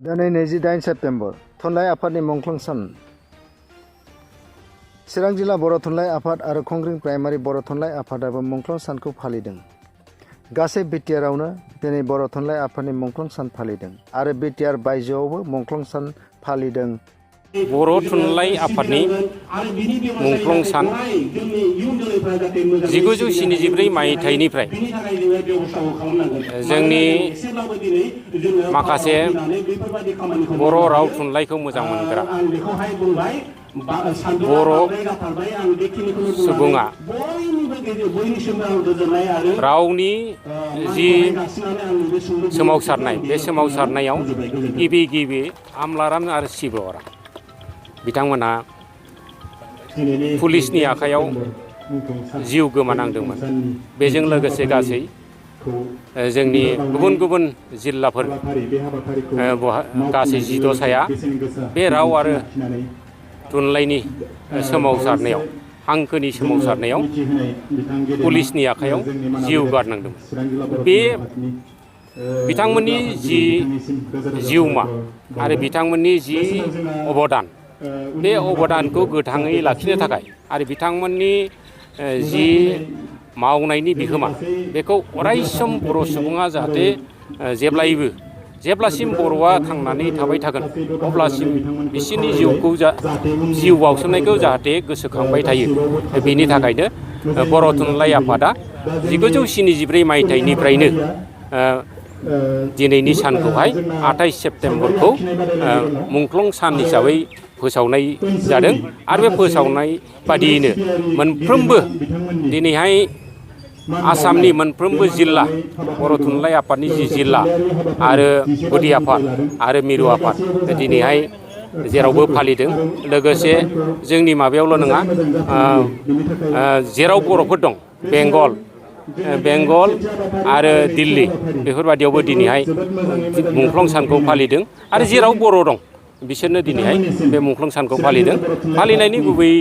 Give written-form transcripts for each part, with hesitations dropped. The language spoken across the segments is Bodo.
दिनै 28 सेप्तेम्बर थुनलाइ आफादनि मुंख्लं सान। चिरां जिल्ला बर' थुनलाइ आफाद आरो खंग्रिं प्राइमारि बर' थुनलाइ आफादाबो मुंख्लं सानखौ फालिदों। गासै बिटिआरआवनो दिनै बर' थुनलाइ आफादनि मुंख्लं सान फालिदों आरो बिटिआर बायजोआवबो मुंख्लं सान फालिदों। बर' थुनलाइ आफादनि मुंख्लं सान 1974 मायथाइनिफ्राय जोंनि माखासे बर' राव थुनलाइखौ मोजां मोनग्रा बर' सुबुङा रावनि जि सोमावसारनाय बे सोमावसारनायाव गिबि आमलाराम आरो शिबराम बिथांमोनहा पुलिसनि आखायाव जिउ गोमानांदोंमोन। बेजों लोगोसे गासै जोंनि गुबुन गुबुन जिल्लाफोर गासै 12साया बे राव आरो थुनलाइनि सोमावसारनायाव हांखोनि सोमावसारनायाव पुलिसनि आखायाव जिउ गारनांदोंमोन। बे बिथांमोननि जि जिउमा आरो बिथांमोननि जि अबदान बे अबदानखौ गोथाङै लाखिनो थाखाय आरो बिथांमोननि जि मावनायनि बिहोमा बेखौ अरायसम बर' सुबुङा जाहाथे जेब्लासिम बर'आ थांनानै थाबाय थागोन अब्लासिम बिसोरनि जिउ बाउसोमनायखौ जाहाथे गोसोखांबाय थायो। बेनि थाखायनो बर' थुनलाइ आफादा 1974 मायथाइनिफ्रायनो दिनैनि सानखौहाय 28 सेप्तेम्बरखौ मुंख्लं सान हिसाबै फोसावनाय जादों आरो बे फोसावनाय बादियैनो मोनफ्रोमबो दिनैहाय आसामनि मोनफ्रोमबो जिल्ला बर' थुनलाइ आफादनि जि जिल्ला आरो गुदि आफाद आरो मिरु आफाद दिनैहाय जेरावबो फालिदों। लोगोसे जोंनि माबायावल' नङा, जेराव बर'फोर दं बेंगल आरो दिल्ली बेफोरबादियावबो दिनैहाय मुंख्लं सानखौ फालिदों आरो जेराव बर' दं बिसोरनो दिनैहाय बे मुंख्लं सानखौ फालिदों। फालिनायनि गुबै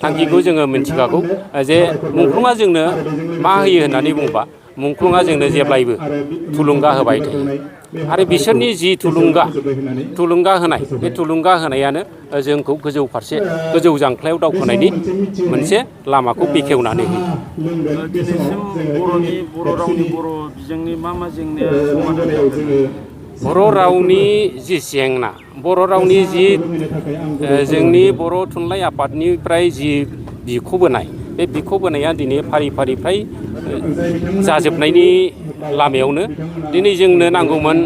थांखिखौ जोङो मिथिखागौ जे मुंख्लंआ जोंनो मा होयो होननानै बुङोबा मुंख्लंआ जोंनो जेब्लायबो थुलुंगा होबाय थायो आरो बिसोरनि जि थुलुंगा होनाय बे थुलुंगा होनायानो जोंखौ गोजौ जांख्लायाव दावखोनायनि मोनसे लामाखौ बेखेवनानै होयो। दिनैसिम बर' रावनि बर' बिजोंनि मा जेंनाया समाधान जाखो? बर' रावनि जि जेंना, बर' रावनि जि जोंनि बर' थुनलाइ आफादनिफ्राय जि बिख'बोनाय बे बिख'बोनाया दिनै फारि फ्राय जाजोबनायनि लामायावनो। दिनै जोंनो नांगौमोन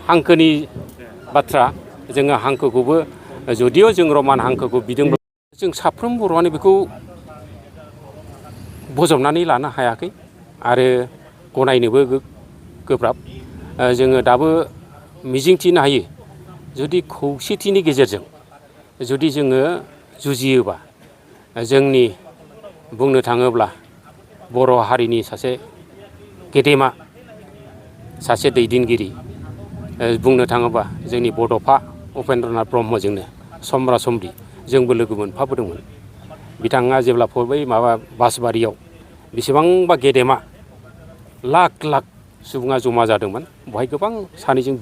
हांखोनि बाथ्रा। जोङो हांखोखौबो जुदिअ जों रमान हांखोखौ बिदोंब्ला जों साफ्रोम बर'आनो बेखौ बजबनानै लानो हायाखै आरो गनायनोबो गोब्राब। जोङो दाबो मिजिंथिनो हायो जुदि खौसेथिनि गेजेरजों जुदि जोङो जुजियोबा जोंनि बुंनो थाङोब्ला बर' हारिनि सासे गेदेमा सासे दैदेनगिरि बुंनो थाङोबा जोंनि बड'फा उपेन्द्रनाथ ब्रह्मजोंनो समब्रा समब्रि जोंबो लोगो मोनफाबोदोंमोन। बिथाङा जेब्ला बै बासबारियाव बेसेबांबा गेदेमा लाख सुबुङा जमा जादोंमोन, बेवहाय गोबां सानैजों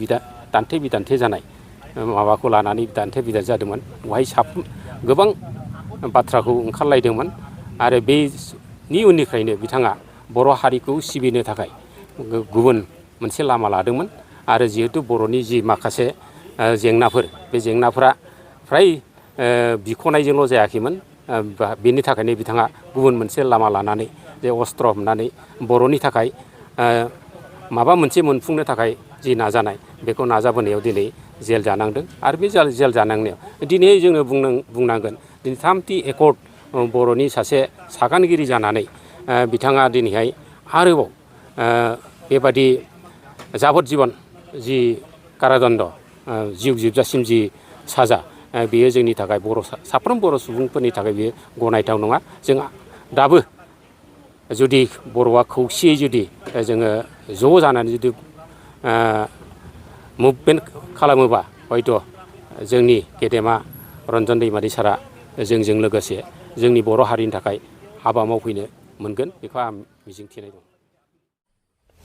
दान्थे बिदान्थे जानाय माबाखौ लानानै दान्थे बिदान्थे जादोंमोन। बेवहाय गोबां बाथ्राखौ ओंखारलायदोंमोन आरो बेनि उननिफ्रायनो बिथाङा बर' हारिखौ सिबिनो थाखाय गुबुन मोनसे लामा लादोंमोन आरो जिहेथु बर'नि जि माखासे जेंनाफोर बे जेंनाफोरा फ्राय बिख'नायजोंल' जायाखैमोन। बेनि थाखायनो बिथाङा गुबुन मोनसे लामा लानानै जे अस्त्र हमनानै बर'नि थाखाय माबा मोनसे मोनफुंनो थाखाय जि नाजानाय बेखौ नाजाबोनायाव दिनै जेल जानांदों आरो बे जेल जानांनायाव दिनै जोङो बुंनांगोन दिनै 3थि एकर्ड बर'नि सासे सागानगिरि जानानै बिथाङा दिनैहाय आरोबाव बेबादि जाबोद-जिबन जि कारादण्ड जिउ जोबजासिम जि साजा बेयो जोंनि थाखाय साफ्रोम बर' सुबुंफोरनि थाखाय बेयो गनायथाव नङा। जों दाबो जुदि बर'आ खौसेयै जुदि जोङो ज' जानानै जुदि मुभमेन्ट खालामोबा हयथ' जोंनि गेदेमा रन्जन दैमारि सारा जोंजों लोगोसे जोंनि बर' हारिनि थाखाय हाबा मावफैनो मोनगोन, बेखौ आं मिजिंथिनाय दं।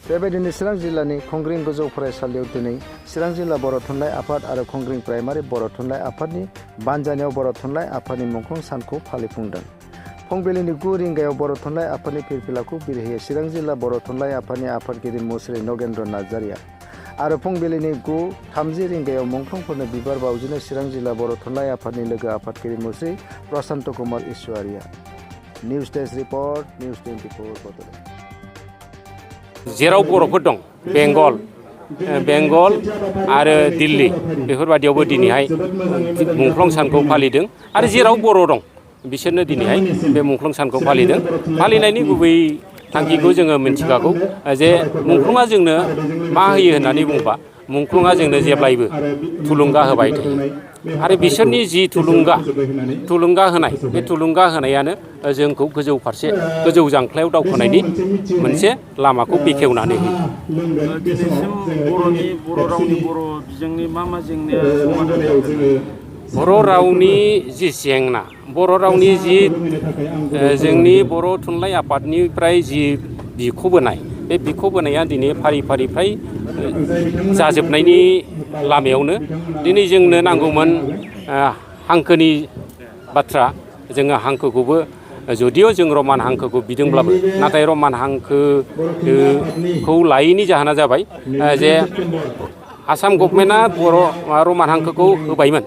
बेबायदिनो चिरां जिल्लानि खंग्रिं गोजौ फरायसालियाव दिनै चिरां जिल्ला बर' थुनलाइ आफाद आरो खंग्रिं प्राइमारि बर' थुनलाइ आफादनि बानजायनायाव बर' थुनलाइ आफादनि मुंख्लं सानखौ फालिफुंदों। फुंबिलिनि 9 रिंगायाव बर' थुनलाइ आफादनि फिरफिलाखौ बिरहोयो चिरां जिल्ला बर' थुनलाइ आफादनि आफादगिरि मुस्रि नगेन्द्र नार्जारिया आरो फुंबिलिनि 9:30 रिंगायाव मुंख्लंफोरनो बिबार बावजेनो चिरां जिल्ला बर' थुनलाइ आफादनि लोगो आफादगिरि मुस्रि Prashant Kumar Ishwariya. News desk report, news 24 Bodoland. जेराव बर'फोर दं बेंगल आरो दिल्ली बेफोरबादियावबो दिनैहाय मुंख्लं सानखौ फालिदों आरो जेराव बर' दं बिसोरनो दिनैहाय बे मुंख्लं सानखौ फालिदों। फालिनायनि गुबै थांखिखौ जोङो मिन्थिखागौ जे मुंख्लङा जोंनो मा होयो होननानै बुंबा मुंख्लङा जोंनो जेब्लायबो थुलुंगा होबाय थायो आरो बिसोरनि जि थुलुंगा होनाय बे थुलुंगा होनायानो जोंखौ गोजौ जांख्लायाव दावखोनायनि मोनसे लामाखौ बेखेवनानै होयो। दिनैसिम बर' रावनि बर' बिजोंनि मा जेंनाया समाधान जाखो? बर' रावनि जि जेंना, बर' रावनि जि जोंनि बर' थुनलाइ आफादनिफ्राय जि बिख'बोनाय बे बिख'बोनाया दिनै फारि फ्राय जाजोबनायनि लामायावनो। दिनै जोंनो नांगौमोन हांखोनि बाथ्रा। जोङो हांखोखौबो जुदिअ जों रमान हांखोखौ बिदोंब्लाबो नाथाय रमान हांखोखौ लायैनि जाहोना जाबाय जे आसाम गभर्नमेन्टआ रमान हांखोखौ होबायमोन,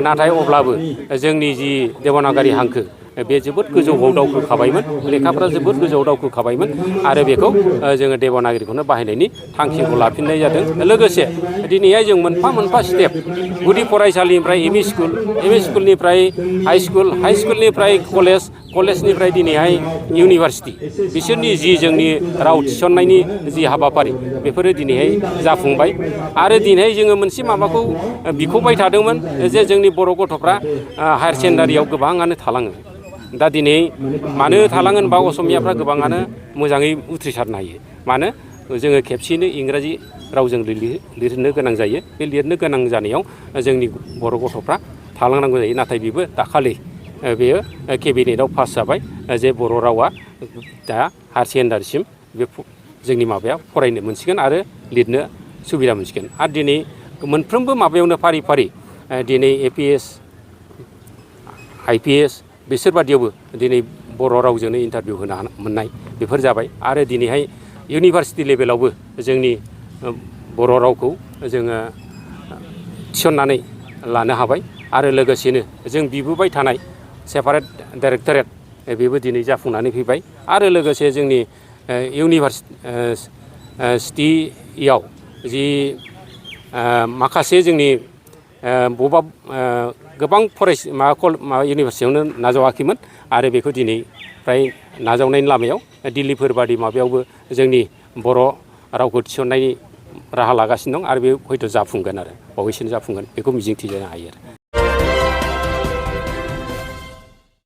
नाथाय अब्लाबो जोंनि जि देबनागरि हांखो बे जोबोद गोजौआव दावखोखाबायमोन, लेखाफ्रा जोबोद गोजौआव दावखोखाबायमोन आरो बेखौ जोङो देबनागरिखौनो बाहायनायनि थांखिखौ लाफिननाय जादों। लोगोसे दिनैहाय जों मोनफा स्टेप गुदि फरायसालिनिफ्राय एम इ स्कुलनिफ्राय हाइ स्कुलनिफ्राय कलेजनिफ्राय दिनैहाय इउनिभारसिटि बिसोरनि जि जोंनि राव थिसननायनि जि हाबाफारि बेफोरो दिनैहाय जाफुंबाय आरो दिनैहाय जोङो मोनसे माबाखौ बिख'बाय थादोंमोन जे जोंनि बर' गथ'फ्रा हायार सेकेन्डारियाव गोबाङानो थालाङो। दा दिनै मानो थालाङो होनबा असमियाफ्रा गोबाङानो मोजाङै उथ्रिसारनो हायो। मानो जोङो खेबसेयैनो इंराजि रावजों लिरनो गोनां जायो। बे लिरनो गोनां जानायाव जोंनि बर' गथ'फ्रा थालांनांगौ जायो। नाथाय बेबो दाखालि बेयो केबिनेटआव पास जाबाय जे बर' रावा दा हायार सेकेन्डारिसिम बे जोंनि माबाया फरायनो मोनसिगोन आरो लिरनो सुबिदा मोनसिगोन। आरो दिनै मोनफ्रोमबो माबायावनो फारि दिनै APS IPS बिसोरबादियावबो दिनै बर' रावजोंनो इन्टारभिउ होनो मोननाय बेफोर जाबाय आरो दिनैहाय इउनिभारसिटि लेभेलावबो जोंनि बर' रावखौ जोङो थिसननानै लानो हाबाय आरो लोगोसेनो जों बिबोबाय थानाय सेपारेट डाइरेक्टरेट बेबो दिनै जाफुंनानै फैबाय आरो लोगोसे जोंनि इउनिभारसिटियाव जि माखासे जोंनि बबेबा गोबां इउनिभारसिटियावनो नाजावाखैमोन आरो बेखौ दिनै फ्राय नाजावनायनि लामायाव दिल्लीफोर बादि माबायावबो जोंनि बर' रावखौ थिसननायनि राहा लागासिनो दं आरो बे हयथ' जाफुंगोन आरो बावैसोनो जाफुंगोन बेखौ मिजिंथिनो हायो आरो।